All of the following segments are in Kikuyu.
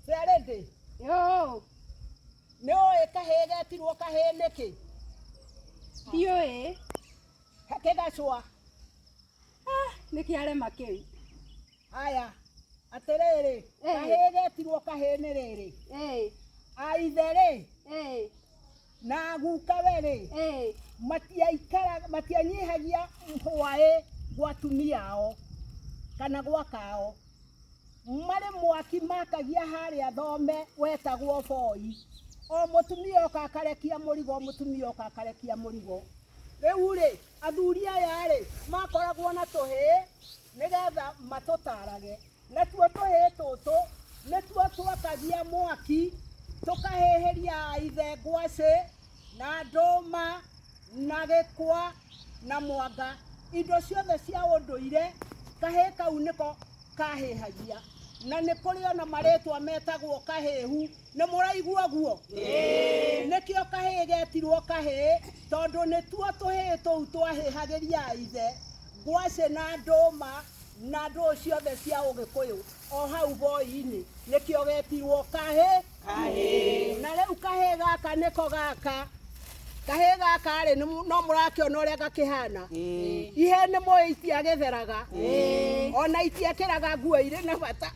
Charity, Yo, nĩ ũĩ kahĩĩ getirwo kahĩĩ nĩkĩ? Ndiũĩ. Kĩgacwa. Ah, nĩ kĩarema kĩu. Haya, atĩrĩrĩ, kahĩĩ getirwo kahĩĩ nĩ rĩrĩ. Aithe rĩ, na gukawe rĩ, matiaikara matianyihagia hwaĩ gwa atumia ao kana gwa kao. Marĩ mwaki makagia harĩa thome wetagwo boi. O mũtumia oka akarekia mũrigo, o mũtumia oka akarekia mũrigo. Rĩu rĩ, athuri aya rĩ, makoragwo na tũhĩĩ nĩgetha matũtarage. Natuo tũhĩĩ tũtũ nĩtuo twakagia mwaki, tũkahĩhĩria ithe ngwacĩ na ndũma na gĩkwa na mwanga, indo ciothe cia ũndũire, kahĩĩ kau nĩko kahĩhagia. Na nĩ kũrĩ ona marĩtwa metagwo kahĩhu, nĩ mũraigua ũguo? Nĩkĩo kahĩĩ getirwo kahĩĩ, tondũ nĩtuo tũhĩĩ tũu twahĩhagĩria ithe ngwacĩ na ndũma na ndũũ ciothe cia ũgĩkũyũ o hau boi-inĩ, nĩkĩo getirwo kahĩ. Na rĩu kahĩĩ gaka nĩko gaka, kahĩĩ gaka rĩ, no mũrakĩona ũrĩa gakĩhana. Ihe nĩ mũĩ itiagĩtheraga, ona itiekĩraga nguo irĩ na bata.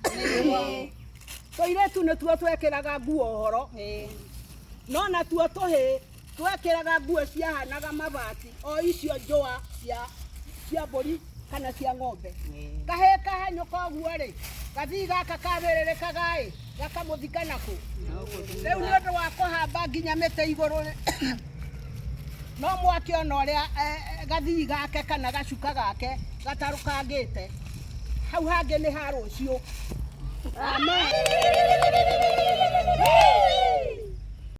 Tũirĩtu nĩtuo twekĩraga nguo horo, no natuo tũhĩĩ twekĩraga nguo ciahanaga mabati o icio njũa cia mbũri kana cia ng'ombe. Kahĩĩ kahanyũka ũguo rĩ, gathii gaka kabĩrĩrĩkaga ĩ, gakamũthika nakũ. Rĩu nĩ ũndũ wa kũhamba nginya mĩtĩ igũrũ rĩ, no mwakĩona ũrĩa gathii gake kana gacuka gake gatarũkangĩte. Hau hangĩ nĩ ha rũciũ. Amen.